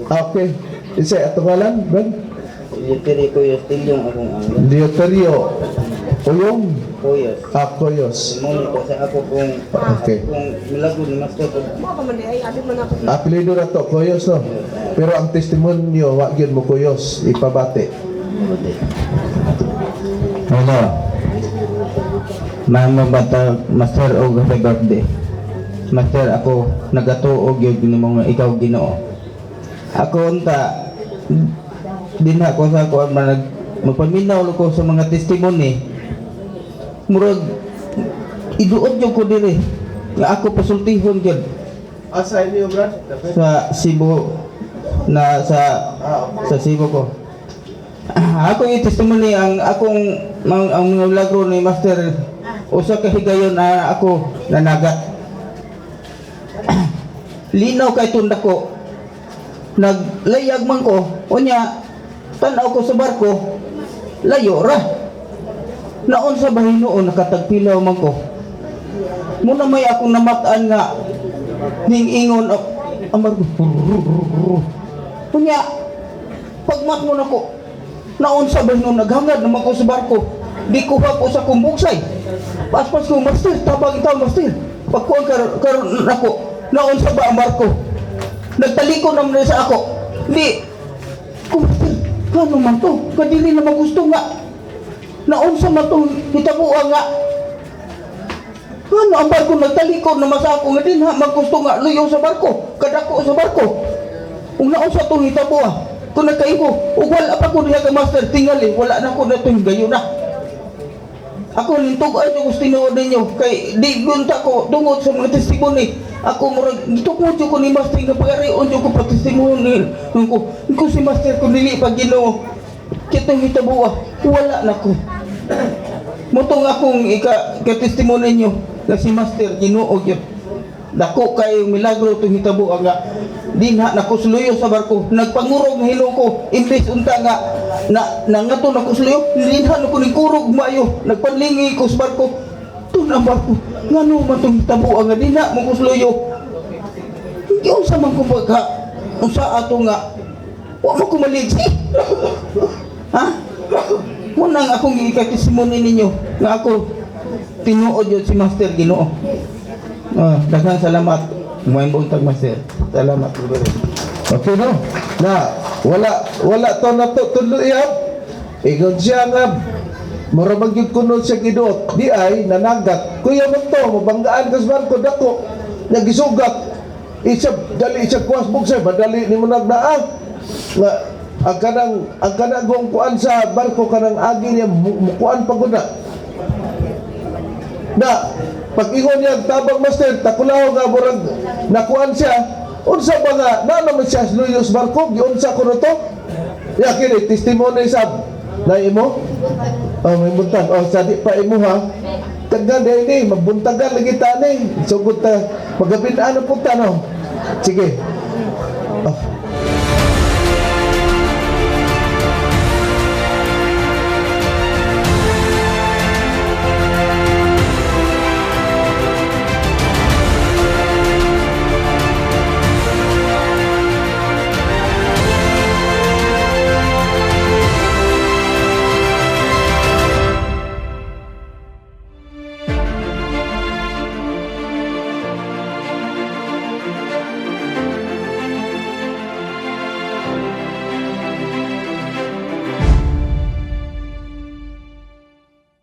Okay. Isa ato ngalan, Brad? Eleuterio Cuyos, Tilyong akong ang Leoterio. Uyong. Cuyos. Ah, Cuyos. Mo ko sa ako kung kung milagro ni Master pag Mo pa man ay abi man ako. Apelyido na to, Cuyos, no? Pero ang testimonyo, wa gyud mo Cuyos, ipabati. Hello. Ma'am bata Master og happy birthday. Master, ako nagatuo gyud nimo nga ikaw Ginoo. Ako unta dinha ko sa ako man magpaminaw ko sa mga testimony. Murag iduot jud ko diri nga ako pasultihon gyud Asa inyo, Brad? Sa Cebu na sa sa Cebu ko. Ako yung testimony ang akong ang mga milagro ni Master, usa ka higayon na ako nanagat. Linaw kay tunda ko. Naglayag man ko, unya tan-aw ko sa barko, layo ra. Naon sa bahinuon nakatagpilaw man ko. Muna may akong namat-an nga ning ingon ang barko. Unya pagmat mo nako, naon sa bahinuon naghangad naman ko sa barko. Di ko po sa akong bugsay. Paspas ko, "Master, tabang itaw, Master." Pagkuhan kar, kar nako, naon sa ba ang barko? Nagtalikod naman sa ako. Di, ko, "Master, kano man to? Kadili na gusto nga. Naon sa man to, hitabuan nga. Ano ang barko nagtalikod naman sa ako nga din ha, maggusto nga luyo sa barko, kadako sa barko. Ug naon sa itong hitabuan? Kung nagkaigo, ug wala pa ko diha ka, Master, tingali, wala na ko na itong gayo na. Ako nintug ay gusto tinuod ninyo kay di gunta ko tungod sa mga testimony. Ako murag gitukod jud ko ni Master nga pagarion jud ko pa testimony ko. Ko si Master kung dili pa Ginoo. Kitong hitabuha, wala na ko. Mutong akong ika ka testimony ninyo nga si Master Ginoo gyud. Dako kay milagro itong hitabo nga dinha na kusluyo sa barko. Nagpangurog na hinuon ko imbes unta nga na nangato na kusluyo, dinha na ko ning kurog maayo. Nagpanlingi ko sa barko tun ang barko, ngano man tong hitabo nga dinha mo kusluyo? Hindi unsa man ko pagka unsa ato nga wa man ko maligsi ha. Munang akong ika-testimony ninyo nga ako tinuod yun si Master Ginoo. Ah, daghang salamat. May buntag, Master. Salamat. Okay, no? Na, wala, wala to na to, tulo iya. Ingon siya nga, mura man gyud kuno siya giduot. Di ay, nanagat. Kuya man to, mabanggaan ka sa barko, dako. Nagisugat. Isa, dali siya kuwas bugsay, madali ni mo nagnaa. Nga, ang kanang kuan sa barko, kanang agi niya, mukuan pa gud na. Na, pag ingon niya, "Tabang, Master," takulaw nga murag nakuan siya, unsa ba nga, na naman siya luyos barko, giunsa ko na to? Ya, kini, testimony sa, na imo? Oh, may buntag. Oh, sa di pa imo ha. Tagal din ni, magbuntagan lagi ta ni. Sugod ta, magabin ano po ta no. Sige.